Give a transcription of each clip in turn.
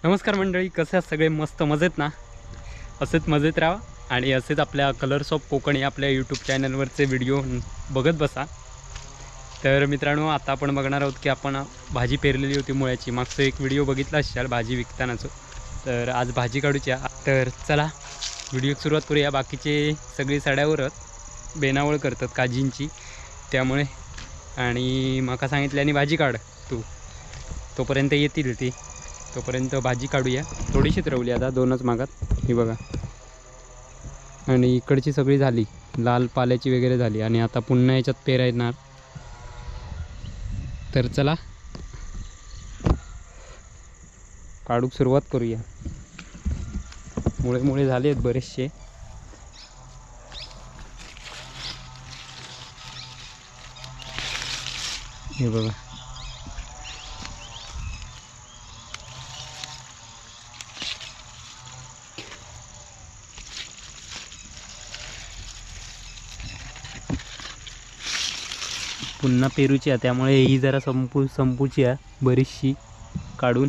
नमस्कार मंडळी, कसे आहात सगळे? मस्त मजेत ना? असेच मजेत राहा आणि असेच आपल्या कलर्स ऑफ कोकण या आपल्या यूट्यूब चॅनलवरचे व्हिडिओ बघत बसा। तर मित्रांनो, आता आपण बघणार आहोत की आपण भाजी पेरलेली होती मुळ्याची। मागचा एक व्हिडिओ बघितला असाल भाजी विकतानाचं, तर आज भाजी काढूच्या। तर चला व्हिडिओ सुरुवात करूया। बाकीचे सगळी सड्यावरच बेनावळ करतात काजींची, त्यामुळे आणि माका सांगितल्याने भाजी काढ तू, तोपर्यंत येतील ती, तोपर्यंत भाजी काढूया। थोडीशीच रवली आता, दोनच मागात ही बघा, आणि इकडची सगळी झाली, लाल पाल्याची वगैरे झाली, आणि आता पुन्हा याच्यात पेरा येणार। तर चला काढू सुरुवात करूया। मुळे मुळे झाले आहेत बरेचसे। हे बघा, पुन्हा पेरूची आहे, त्यामुळे ही जरा संपूची आहे बरीचशी काढून।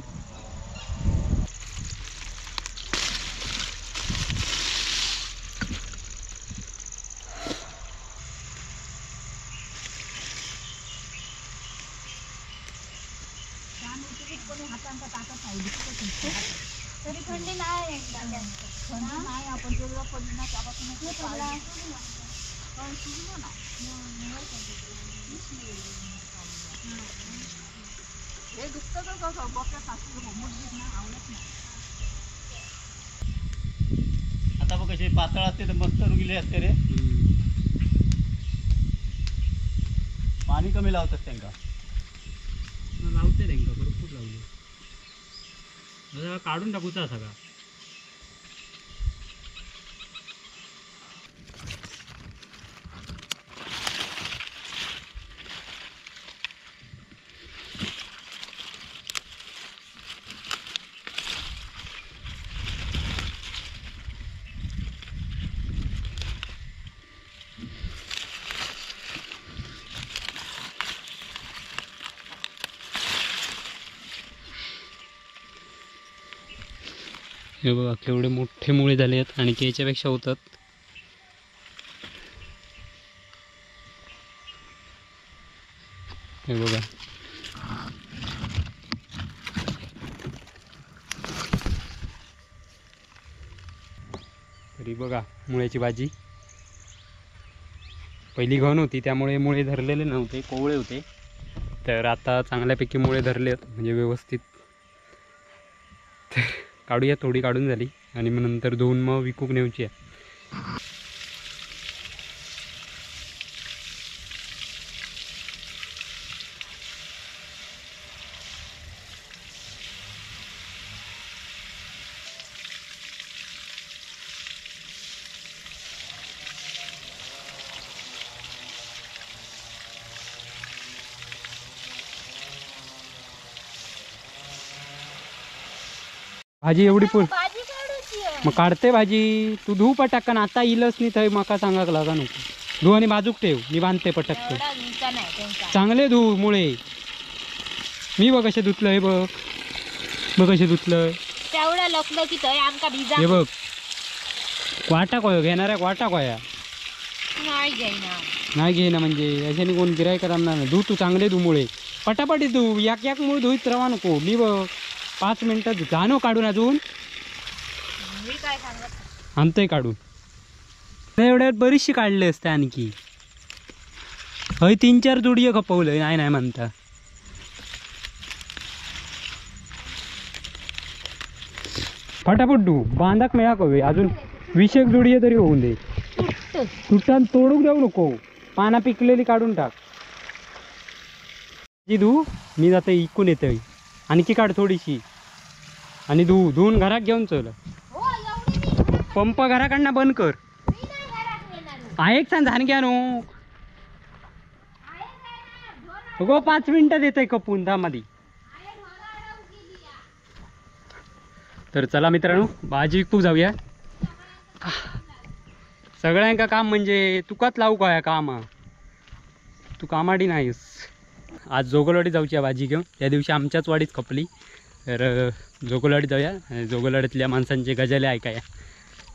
आता बघ कसे पातळ असते तर मस्त रुगले असते रे। पाणी कमी लावतात त्यांका, लावते त्यांका भरपूर लावले, काढून टाकूचा सगळा। हे बघा केवढे मोठे मुळे झाले आहेत, आणखी याच्यापेक्षा होतात। हे बघा, तरी बघा मुळ्याची भाजी पहिली घन होती, त्यामुळे मुळे धरलेले नव्हते, कोवळे होते। तर आता चांगल्यापैकी मुळे धरले आहेत, म्हणजे व्यवस्थित। तर काढूया, थोडी काढून झाली आणि मग नंतर धुवून मग विकूक नेऊची आहे। भाजी एवढी पुर मग काढते भाजी, तू धू पटाकन, आता इलच नाही थंय माका सांगाक लागा नको। धू आणि बाजूक ठेव, मी बांधते पटकन। चांगले धू मुळे, मी बघ कसे धुतलं, हे बघ बघ कसे धुतलं, हे बघ वाटा कोय घेणाऱ्या, वाटा कोया नाही घेना म्हणजे अशाने कोण गिरायक राहणार नाही। धू तू चांगले धू मुळे, पटापटी धू, याक याक मुळे धुईत राहा नको। मी बघ 5 मिनिटात जाणो काढून, अजून आणतोय काढून। एवढ्यात बरीचशी काढली असते आणखी, हय 3-4 जोडी खपवलंय, नाही नाही म्हणता। फटाफट do बांधाक मेळा कवे, अजून 20 जोडी तरी होऊन दे। तुटान तोडूक जाऊ नको, पाना पिकलेली काढून टाक। जी धू, मी जाते इकून येते, आणखी काढ थोडीशी आणि धू, धुवून घरात घेऊन चल। पंप घराकडनं बंद कर, ऐक सांग झान घ्या नो गो, 5 मिनिटात येतोय कपून थांब आधी। तर चला मित्रांनो भाजी विकू जाऊया। सगळ्यांका काम म्हणजे तुकाच लावू काय काम, तू कामाडी नाहीस. आज जोगलवाडी जाऊची आहे भाजी घेऊन, त्या दिवशी आमच्याच वाडीत खपली. तर जोगलवाडी जाऊया आणि जोगलवाडीतल्या माणसांचे गजाले ऐकाया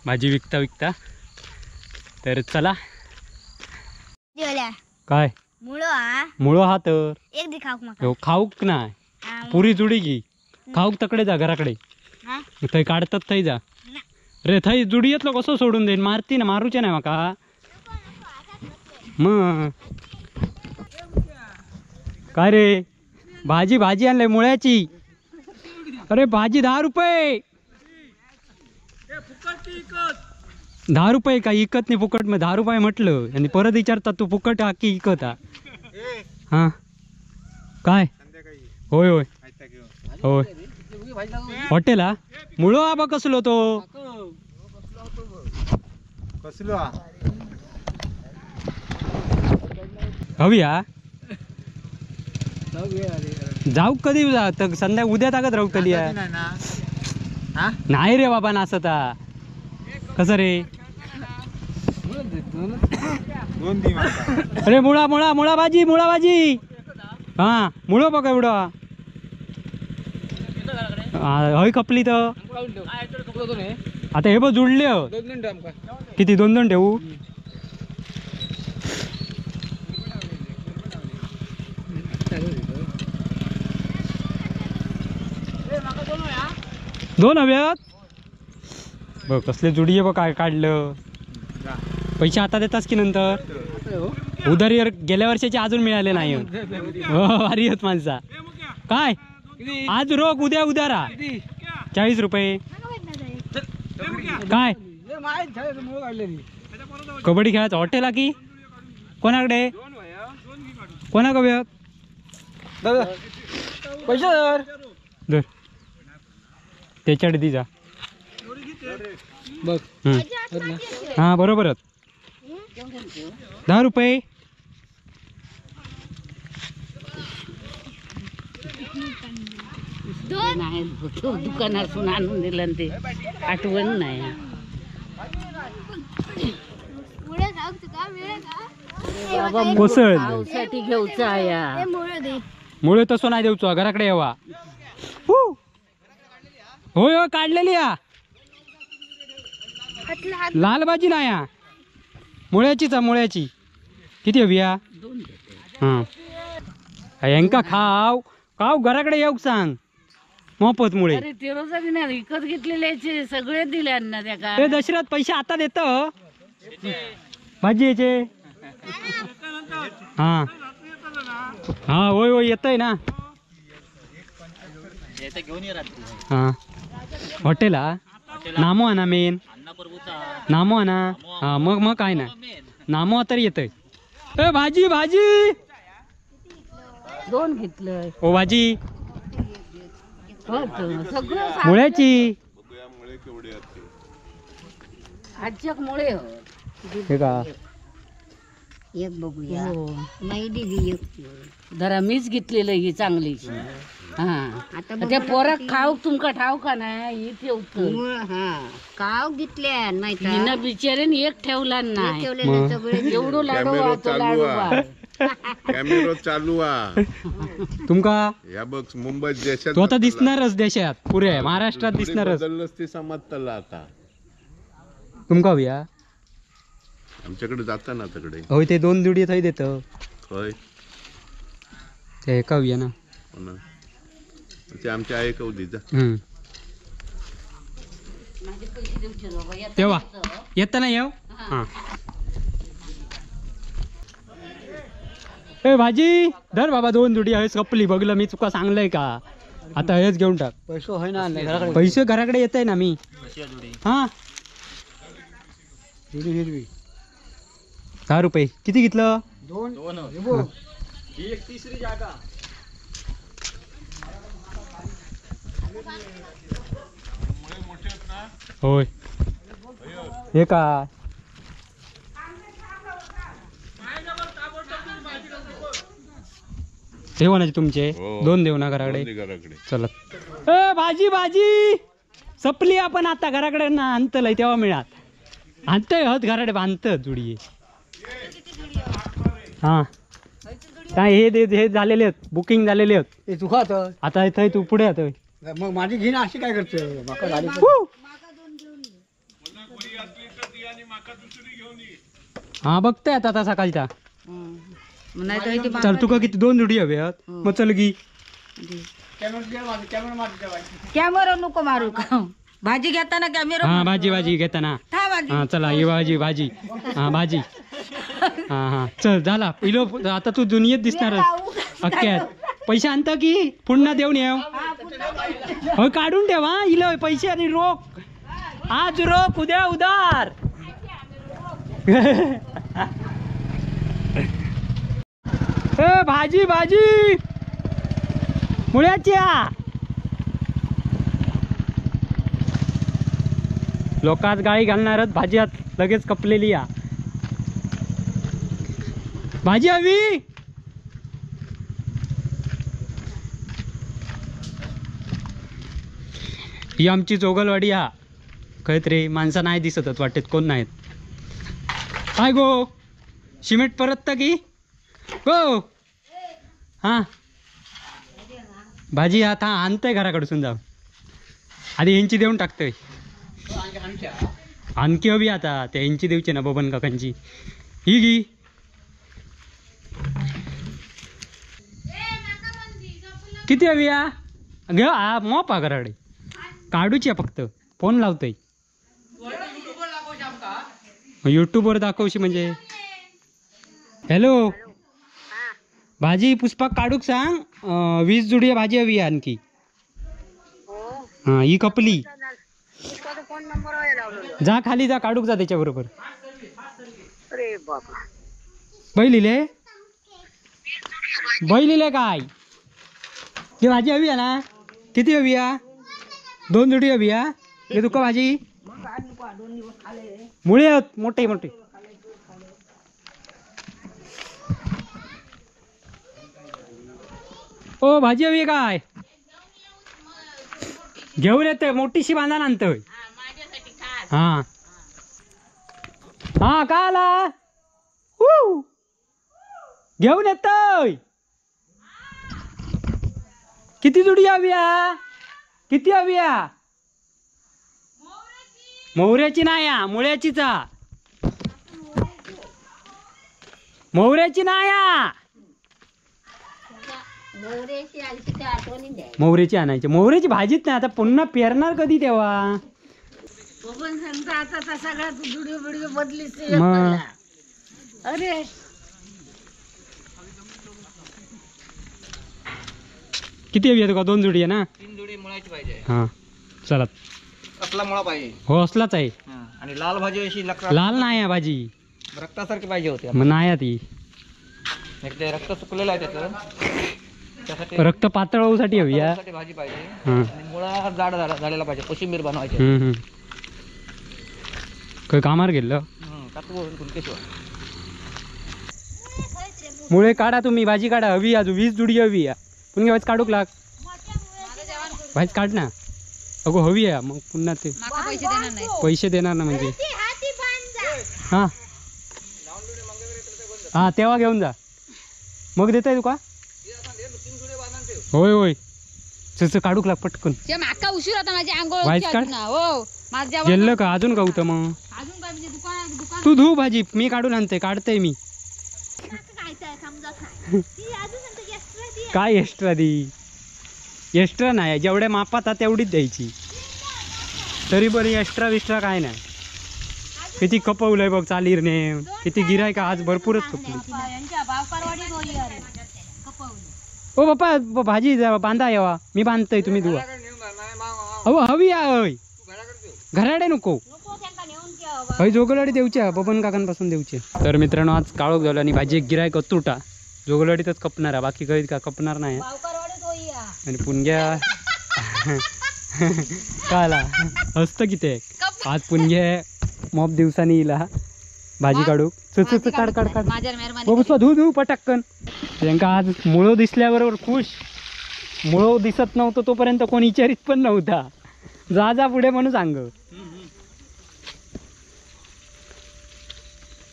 भाजी विकता विकता. तर चला. काय मुळो हा तर खाऊक नाही, पुरी जुडी की खाऊक तकडे जा घराकडे, थंय काढतात थंय जा रे. थंय जुडी येतलो कसं सोडून देईन, मारती ना मारूचे नाही माका मग. काय रे भाजी भाजी आणले मुळ्याची. अरे भाजी 10 रुपये, 10 रुपये का इकत नाही फुकट. मग 10 रुपये म्हटलं आणि परत विचारतात तू फुकट हा की इकत हा. हां काय होय होय होय हॉटेल हा मुळो आबा कसलो तो कसलो हवी हा. जाऊ कधी संध्या उद्या ताकद राहतली नाही रे बाबा नासता कसं रे. अरे मुळा मुळा मुळा भाजी मुळा भाजी हा मुळो बघा एवढं हय खपली तर. आता हे बघ जुडले किती, 2 2 ठेवू. दोन हव्यात बघ कसले जुडी बघ काय काढलं. पैसे आता देतास की नंतर उधारी गेल्या वर्षाचे अजून मिळाले नाही. हो भारी होत माणसा. काय आज रोख उद्या उधारा 40 रुपये. काय कबड्डी खेळायचं हॉटेल आहे की कोणाकडे कोणाकडे पैसे धर त्याच्याकडे दी जा बघ. हा बरोबरच 10 रुपये. नाही दुकानातून आणून दिलं ते आठवण नाही. कोसळ साठी घेऊचा आहे मुळे तसं नाही देऊचो घराकडे यावा. होय होय काढलेली या लाल भाजी नाही हा मुळ्याचीच हा मुळ्याची. किती हवी हा? हां यांका खाव खाव घराकडे येऊ सांग मोफत मुळे. अरे ते रोज नाही विकत घेतलेले सगळे दिले ना त्या. ते दशरथ पैसे आता देत भाजी याचे. हां हां होय होय येतय ना. हां हॉटेल हा नामो ना मेन नामो ना. हा मग मग काय ना नामो तर येतय. ए भाजी भाजी दोन घेतलं. ओ भाजी मुळ्याची मुळे हे का एक बघूया नाही दिली एक जरा मीच घेतलेलं ही चांगली. हा आता त्या पोराक खाऊ तुमका ठाव का नाही ही ठेवतो. हा काव घेतल्या नाही हिनं बिचारेन एक ठेवला नाही ठेवलेलं सगळे. एवढं लाडू वाहतो लाडू बा. कॅमेरो चालू आ तुमका या बघ मुंबई देशात तू आता दिसणारच देशात पुरे महाराष्ट्रात दिसणारच. बदललंच ते समजतला आता तुमका हवी आमच्याकडे जाता ना तिकडे. होय ते 2 जुडी थंय देत. होय ते एका हवी ना ते आमच्या आहे कवदी जा. तेव्हा येता ना येऊ. हां ए भाजी धर बाबा 2 जुडी आहे कपली बघलं मी तुका सांगलंय का. आता हेच घेऊन टाक. पैसे होय ना घराकडे पैसे घराकडे येत आहे ना मी. हां हिरवी 10 रुपये किती घेतलं? 2. एक तिसरी जागा. होय हे का हे कोणाचे तुमचे? 2 देऊ ना घराकडे. चला ए भाजी भाजी सपली आपण आता घराकडे ना आणतलंय तेव्हा मिळात. आणतय हत घराडे बांधत जुडी. हा काय हे हे झालेले आहेत, बुकिंग झालेले आहेत. तुका आता इथं तू पुढे आता मग माझी घेईन अशी काय करतोय? हा बघतोय आता आता सकाळचा. चल तुका किती 2 जुडी हव्यात मग चल गी. कॅमेरा नको मारू का भाजी घेताना कॅमेरा. हा भाजी भाजी घेताना. हा चला ही भाजी भाजी. हा भाजी. हा हा चल झाला इलो. आता तू दुनियेत दिसणार अख्ख्यात. पैसे आणता की पुन्हा देऊन येऊ. हो काढून ठेवा इलो पैसे आणि रोख. आज रोख उद्या उदार. ए भाजी भाजी मुळ्याच्या. लोकात गाळी घालणारच भाजी आत लगेच कपलेली या. भाजी हवी. ही आमची जोगलवाडी हा. खैत रे माणसं नाही दिसतच वाटेत कोण नाहीत. काय गो सिमेंट परत की गो. हां भाजी आता आणतंय घराकडसून जाऊ. आधी यांची देऊन टाकतोय. आणखी हवी आता त्या यांची देऊची ना बबन काकांची. ही गी किती हवी आ घे आ मोप आ घराकडे काढूची फक्त. फोन लावतोय यूट्यूबवर दाखवशी म्हणजे. हॅलो भाजी पुष्पा काढूक सांग. 20 जुडी भाजी हवी आणखी. हा ही कपली जा खाली जा काढूक जा त्याच्या बरोबर. बैलिले बैलिले काय ती भाजी हवी आहे ना? किती हवी आ? 2 जुडी हवी आ. हे तुका भाजी मुळे आहेत मोठे मोठे. ओ भाजी हवी काय? घेऊन येतोय मोठीशी बांधा आणतोय. हा हा का आला घेऊन येतोय. किती जुडी हवी आ? किती हवी आ? मोहऱ्याची नाही आ, मुळ्याचीच आ. मोहऱ्याची नाही आ. मोहऱ्याची आणायची. मोहऱ्याची भाजीच नाही आता पुन्हा पेरणार कधी तेव्हा. अरे किती हवी आहे तुका? 2 जुडी आहे ना? 3 जुडी मुळाची पाहिजे. हा चला. असला मुळा पाहिजे. हो असलाच आहे. आणि लाल भाजी अशी लाल नाही आहे भाजी, रक्तासारखी पाहिजे होती. मग नाही आहे ती. एक ते रक्त सुकलेलं आहे त्याचं, त्यासाठी रक्त पातळ होण्यासाठी हवी आहे भाजी पाहिजे. आणि मुळा जाड झालेला पाहिजे, कोशिंबीर बनवायची. काय कामावर गेलं? मुळे काढा तुम्ही, भाजी काढा. हवी अजून 20 जुडी हवी आहे. पुन्हा व्हायच काढूक लाग. भाजी काढ ना. अगो हवी आहे मग पुन्हा ते पैसे देणार ना म्हणजे. हां हां तेव्हा घेऊन जा मग देताय तुका. होय होय चल काढूक लाग पटकन. उशीर होता माझी आंघोळ गेलं का अजून का होतं मग? तू धू भाजी, मी काढून आणते. काढते मी. काय एक्स्ट्रा दी? एक्स्ट्रा नाही, जेवढ्या मापात तेवढीच द्यायची. तरी बरी एक्स्ट्रा विस्ट्रा काय नाही. किती खपवलंय बघ चालीरने, किती गिरायक आज भरपूरच खपली. ओ बाप्पा भाजी बांधा यावा, मी बांधतोय तुम्ही धुवा. अहो हवी आहे घराडे नको. हय जोगलवाडी देऊच्या बबन काकांपासून देऊचे. तर मित्रांनो आज काळोख झालो आणि भाजी एक गिरायक तुटा जोगलवाडीतच कपणार, बाकी काही का कपणार नाही. आणि पुणग्या काला हसतं किती आज पुणग्या मॉप दिवसांनी येईल भाजी काढू. काढ काढ काढ बाबा धू धू पटक्कन. त्यांका आज मुळं दिसल्याबरोबर खुश. मुळं दिसत नव्हतं तोपर्यंत कोण विचारित पण नव्हता. जा जा पुढे म्हणून सांग.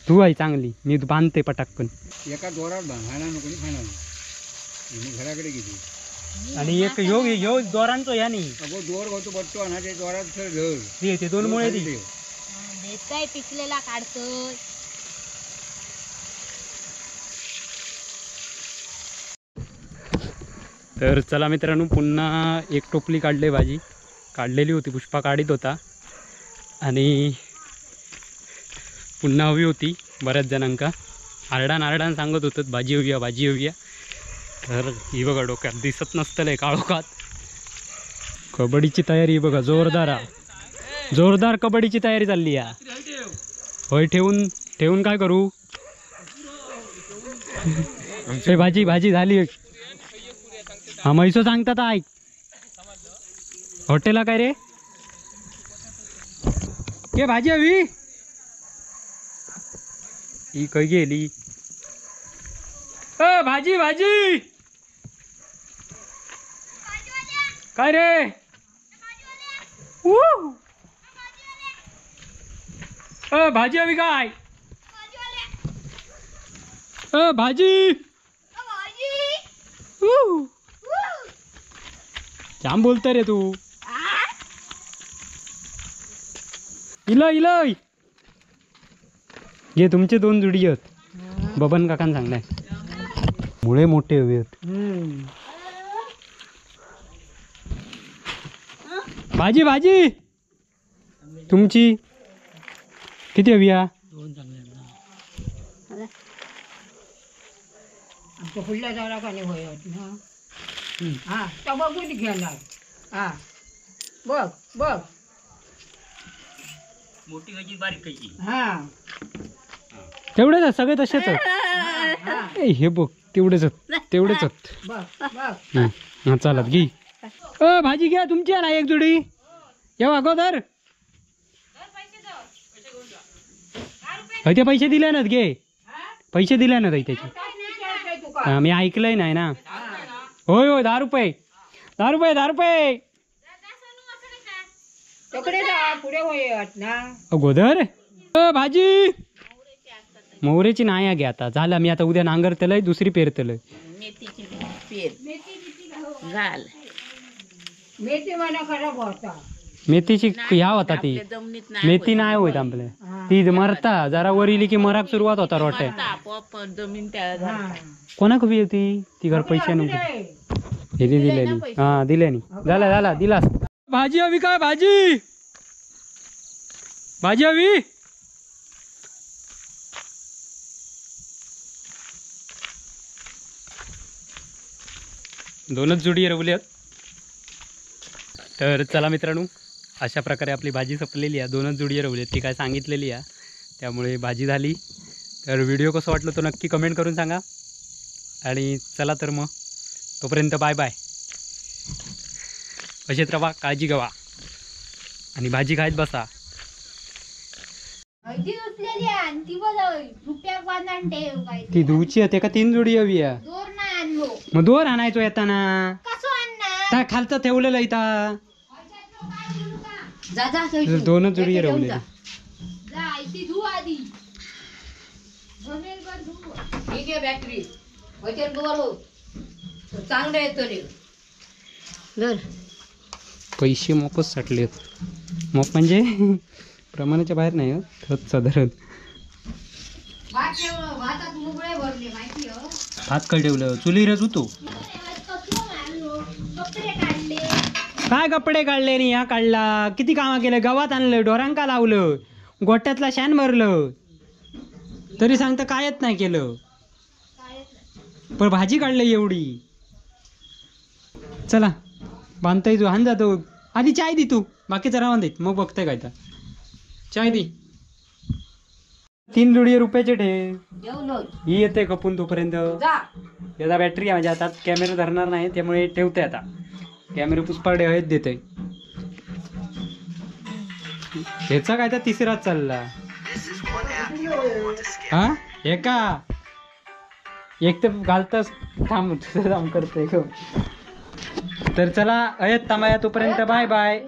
तू आहे चांगली, मी बांधते पटाकन. एका दोरात बांधायला नको खाणार, मी घराकडे गेली. आणि एक ह्यो ह्यो दोरांचो ह्या नाही, अगो दोर होतो बट्टो आणि ते दोरात धर ते दोन मुळे दी काय पिकलेला काढतोय. तर चला मित्रांनो, पुन्हा एक टोपली काढले भाजी काढलेली होती, पुष्पा काढीत होता आणि पुन्हा हवी होती बऱ्याच जणांका. आरडान आरडान सांगत होतं भाजी हवी भाजी हवी. तर ही बघा डोक्यात दिसत नसतंय काळोखात. कबड्डीची तयारी बघा जोरदार, जोरदार कबड्डीची तयारी चालली आहे. होय ठेवून ठेवून काय करू. भाजी भाजी झाली. हा म्हैसो सांगतात ऐक, हॉटेला काय रे के भाजी हवी. ही खंय गेली. अ भाजी भाजी काय रे. अ भाजी हवी काय. अ भाजी जाम बोलत रे तू. इलो इलो घे तुमचे दोन जुडी आहेत. बबन काकान सांगलाय मुळे मोठे हवे आहेत. भाजी भाजी तुमची किती हवी आ. फुडल्या जायला का नाही होत ना. हा तो बघून घेणार. हा बघ बघ मोठी खायची बारीक खायची. हा तेवढेच सगळे तसेच. हे बघ तेवढेच तेवढेच. हा चालत घे. अ भाजी घ्या तुमची ना एक जुडी येऊ अगोदर. ते पैसे दिले ना घे, पैसे दिले ना त्याचे. हा मी ऐकलंय नाही ना. होय होय 10 रुपये 10 रुपये 10 रुपये. अगोदर भाजी मोहरेची नाही घे आता झालं. मी आता उद्या नांगरतलंय दुसरी पेरतलंय. मेथीची पेर घाल. मेथी मला खराब होता. मेथीची ह्या होता ती मेथी नाही होत आपल्या, ती मरता जरा वर इली की मराक सुरुवात होता रोट्या. कोणाक हवी होती ती घर पैसे नव्हते. हे दिलेली हा दिले नाही झाला झाला दिला. भाजी हवी काय भाजी भाजी हवी. दोनच जुडी रवल्यात. तर चला मित्रांनो, अशा प्रकारे आपली भाजी संपलेली आहे. दोनच जुडी रवली ती काय सांगितलेली आहे, त्यामुळे भाजी झाली. तर व्हिडिओ कसं वाटलं तो नक्की कमेंट करून सांगा. आणि चला तर मग तोपर्यंत बाय बाय. असेच रवा, काळजी घ्यावा आणि भाजी खायत बसा. ती धुवची होते का 3 जोडी हवी आहे. मग दोर आणायचो येताना खालचं ठेवलेलं इथं. दोनच जोडी रवलेली. पैसे मोपच साठले. मोप म्हणजे प्रमाणाच्या बाहेर नाही थत साधारण. भात काय ठेवलं चुलीरच होतो. काय कपडे काढले नाही ह्या काढला. किती कामा केलं, गवात आणलं, ढोरांका लावलं, गोट्यातला शान भरलं, तरी सांगता कायच नाही केलं. पण भाजी काढली एवढी. चला बांधताय तू हान जातो. आधी चाय दी तू, बाकीचा राहून देत मग बघताय काय तर. चाय दी. 3 जोडी रुपयाचे ठेव. ही येते खपून तोपर्यंत. याचा बॅटरी आहे माझ्या हातात, कॅमेरा धरणार नाही त्यामुळे ठेवते आता. कॅमेरा पुष्पाडे आहेत देते. ह्याचा काय तर तिसराच चालला. हा एका एक तर घालतच थांब तुझं काम करतोय. तर चला अयत थांबा तोपर्यंत बाय बाय.